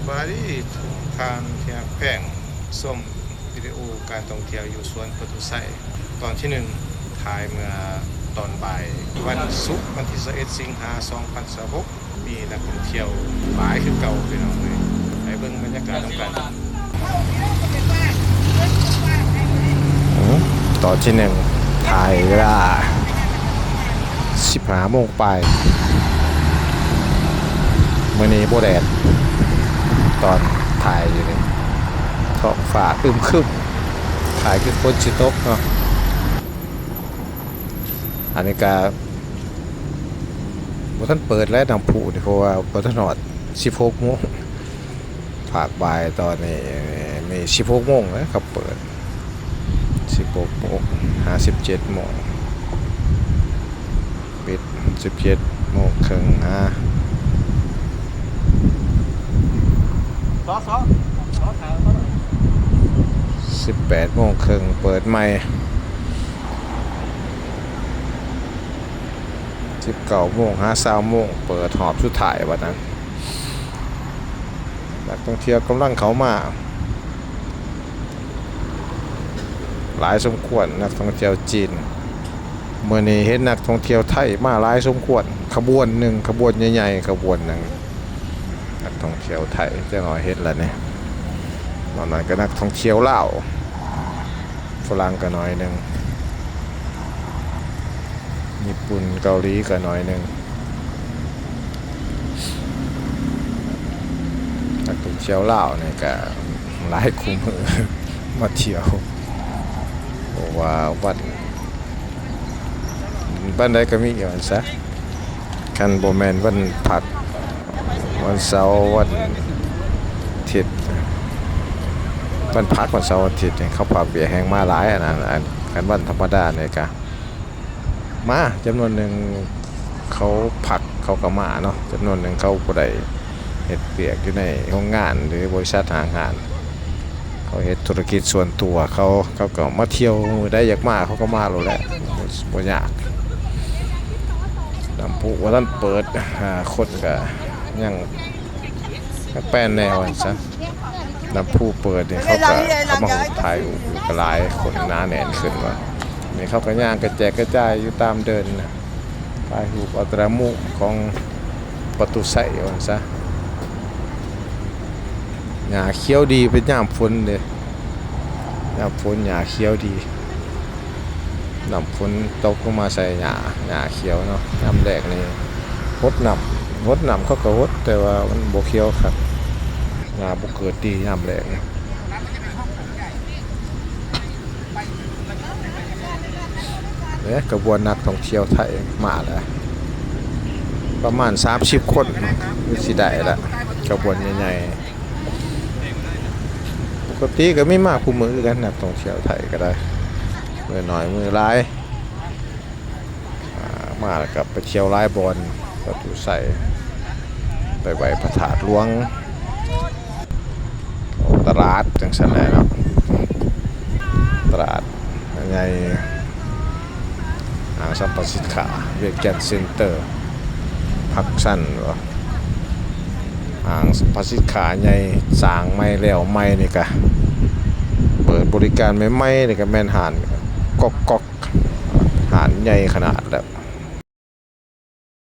ສະບາຍດີທຸກທ່ານທີ່ຮັກແພງ ຊົມວິດີໂອການທ່ອງທ່ຽວຢູ່ສວນປະຕູໄຊ ຕອນທີໜຶ່ງ ຖ່າຍເມື່ອຕອນບ່າຍ ວັນສຸກ ວັນທີຊາວເອັດ ສິງຫາ ສອງພັນຊາວຫົກ ມີນັກທ່ອງທ່ຽວຫຼາຍຄືເກົ່າ ພີ່ນ້ອງເອີຍ. ໄປເບິ່ງບັນຍາກາດນຳກັນ. ອືມ ຕອນທີໜຶ່ງ ຖ່າຍເວລາສິບຫ້າໂມງປາຍ. ມື້ນີ້ບໍ່ແດດ ຕອນຖ່າຍຢູ່ນີ້ ທ້ອງຟ້າອຶມຄຶມ ຄ້າຍຄືຝົນຊິຕົກເນາະ. ອັນນີ້ກະບໍ່ທັນເປີດແລ້ວ ນ້ຳພຸນີ້ ເພາະວ່າບໍ່ທັນຮອດສິບຫົກໂມງ. ພາກບ່າຍຕອນນີ້ ນີ້ສິບຫົກໂມງແລ້ວ ເຂົາເປີດ ສິບຫົກໂມງ ຫາ ສິບເຈັດໂມງ ປິດ ສິບເຈັດໂມງເຄິ່ງ ຫາ ສອງ ສອງ ສອງ ສິບແປດໂມງເຄິ່ງ ເປີດໃໝ່ ສິບເກົ້າໂມງ ຫາ ຊາວໂມງ ເປີດຮອບສຸດທ້າຍ ບັດນັ້ນ ນັກທ່ອງທ່ຽວກຳລັງເຂົ້າມາຫຼາຍສົມຄວນ ນັກທ່ອງທ່ຽວຈີນ. ມື້ນີ້ເຫັນນັກທ່ອງທ່ຽວໄທມາຫຼາຍສົມຄວນ ຂະບວນໜຶ່ງ ຂະບວນໃຫຍ່ໆ ຂະບວນໜຶ່ງ ນັກທ່ອງທ່ຽວໄທ ຈັກໜ້ອຍເຫັນລະນີ້ ນອກນັ້ນກໍນັກທ່ອງທ່ຽວລາວ ຝຣັ່ງກໍໜ້ອຍໜຶ່ງ ຍີ່ປຸ່ນ ເກົາຫຼີກໍໜ້ອຍໜຶ່ງ. ນັກທ່ອງທ່ຽວລາວນີ້ກໍຫຼາຍຄູ່ມື້ມາທ່ຽວ ເພາະວ່າວັນ ວັນໃດກໍມີຢູ່ຫັ້ນຊະ ຄັນບໍ່ແມ່ນວັນພັກ ວັນເສົາ ວັນອາທິດ ວັນພັກ ວັນເສົາ ວັນອາທິດນີ້ ເຂົາພັກວຽກແຮ່ງມາຫຼາຍ ອັນນັ້ນ ອັນ ຄັນວັນທຳມະດານີ້ກະມາຈຳນວນໜຶ່ງ ເຂົາພັກເຂົາກໍມາເນາະ ຈຳນວນໜຶ່ງເຂົາບໍ່ໄດ້ເຮັດວຽກຢູ່ໃນໂຮງງານ ຫຼື ບໍລິສັດຫ້າງຮ້ານ ເຂົາເຮັດທຸລະກິດສ່ວນຕົວເຂົາ ເຂົາກໍມາທ່ຽວ ມື້ໃດຢາກມາເຂົາກໍມາໂລດແຫຼະ ບໍ່ຍາກ. ນ້ຳພຸບໍ່ທັນເປີດ ຄົນກໍຍັງແປ້ນແດ່ວ່າຊັ້ນ ນ້ຳພຸເປີດນີ້ ເຂົາກໍເຂົ້າມາຮູບຖ່າຍຮູບຢູ່ ກໍຫຼາຍຄົນໜາແໜ້ນຂຶ້ນວ່າ ນີ້ເຂົາກໍຍ່າງກະແຈກກະຈາຍຢູ່ຕາມເດີ່ນ ຖ່າຍຮູບເອົາແຕ່ລະມຸມຂອງປະຕູໄຊວ່າຊັ້ນຊະ. ຫຍ້າຂຽວດີເປັນຍາມຝົນເດ້ ຍາມຝົນຫຍ້າຂຽວດີ ນ້ຳຝົນຕົກລົງມາໃສ່ຫຍ້າ ຫຍ້າຂຽວເນາະ. ຍາມແລ້ງນີ້ຫົດນ້ຳ ຫົດນ້ຳເຂົາກໍຫົດ ແຕ່ວ່າມັນບໍ່ຂຽວຄັກ ຫຍ້າບໍ່ເກີດດີຍາມແລ້ງ. ເດ້ ຂະບວນນັກທ່ອງທ່ຽວໄທມາແລ້ວ ປະມານສາມສິບຄົນ ຄືຊິໄດ້ລະ ຂະບວນໃຫຍ່ໆ. ປົກກະຕິກໍມີມາຄູ່ມື້ຄືກັນ ນັກທ່ອງທ່ຽວໄທກໍໄດ້ ມື້ໜ້ອຍມື້ຫຼາຍ. ອ່າ ມາແລ້ວກໍໄປທ່ຽວຫຼາຍບ່ອນ ປະຕູໄຊ ໄປໄຫວ້ພະທາດຫຼວງ ອອກຕະຫຼາດຈັ່ງຊັ້ນແຫຼະເນາະ ຕະຫຼາດໃຫຍ່ ຫ້າງສັບພະສິນຄ້າ ວຽງຈັນເຊັນເຕີ ພັກຊັນບໍ ຫ້າງສັບພະສິນຄ້າໃຫຍ່ ສ້າງໃໝ່ແລ້ວໃໝ່ນີ້ກະ ເປີດບໍລິການໃໝ່ໆ ນີ້ກະແມ່ນຮ້ານກອກກອກ ຮ້ານໃຫຍ່ຂະໜາດແລ້ວ